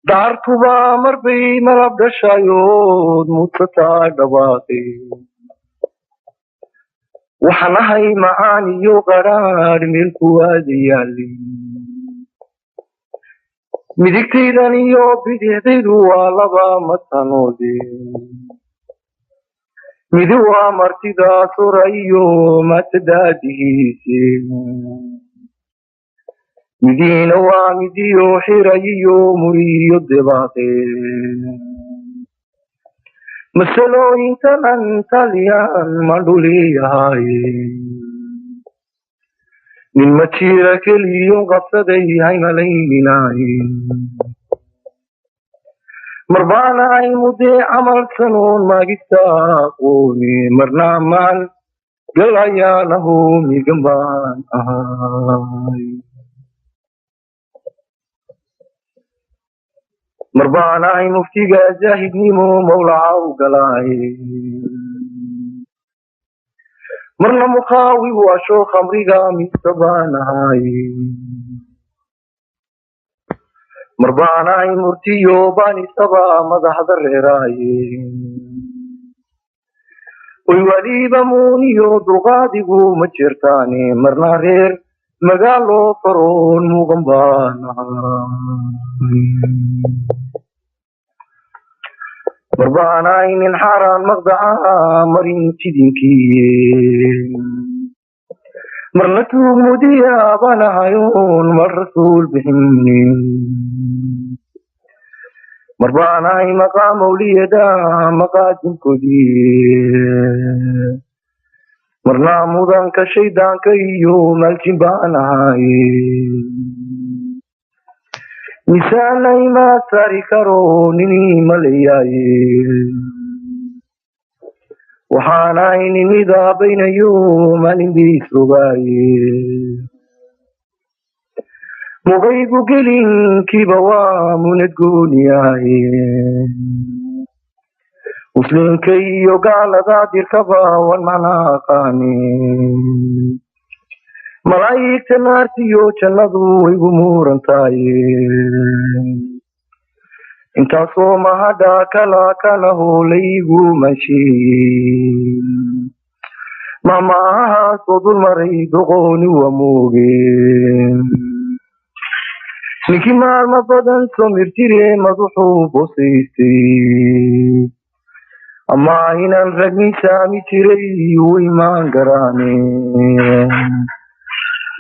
Daartubaa marbay malab dhashayood mudsataa dhawaaqi. Waxaan ahay macaan iyo qadhaadh meel ku aadayaali. Midigtaydan iyo bidixdaydu waa laba matanoode. Midi waa martida sura iyo matadaadihiise. Midiina waa midiyo xiray iyo muriyo debaaqe. Masalooyinkanan taliyaan mandhuleeyahay. Nin ma jira keliyo qabsaday haymalayninay. Marbaana ay mudee camal sanoon maagista aqooni marna maan gal ayaanahu migan baan ahay. Marbaana ay muftiga zaahidnimo mawlaca u galay. Marna mukhaawi waasho khamriga mise baan ahay. Marbaanahay murtiyo baanisaba madaxda reeraaye. Oy waliba muuniyo dulqaadigu ma jirtaane marna reer magaalo faroon muuqan baan ahay. Marbaanahay nin xaaraan maqdaca marin jidinkiye. Marna tuug mudiya baan ahayoon mar rasuul bixinin. Marbaanahay maqaam awliyada maqaadinkoodii. Marna mudanka shaydaanka iyo maaljin baan ahay. Misaanay ma saari karo nini maleeyaye. Waxaanahay nin midaabaynayo maalin biis rogaaye. Muqaygu gelinkiiba waa munad gooniyaye. Muslimka iyo gaalada dirkaba wan macna aqaani. Malaa'igta naartiyo jannadu way igu murantaye. Intaasoo mahadha kala kanaho laygu mansheeyey. Mahmaahaasoo dul maray doqooni waa mooge. Ninkii maalmo badan soo mirjire madaxuu boosaystay. Ama inaan rag miisaami jiray u imaan garaane.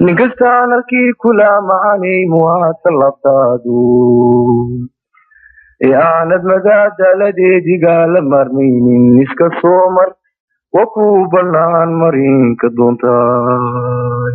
Nin kastaan halkii kula macanay muhaadka labtaadu. Ee aanad madaadaaladeediga la maarmaynin iska soo mar waa kuu bannaan marinka doontaa.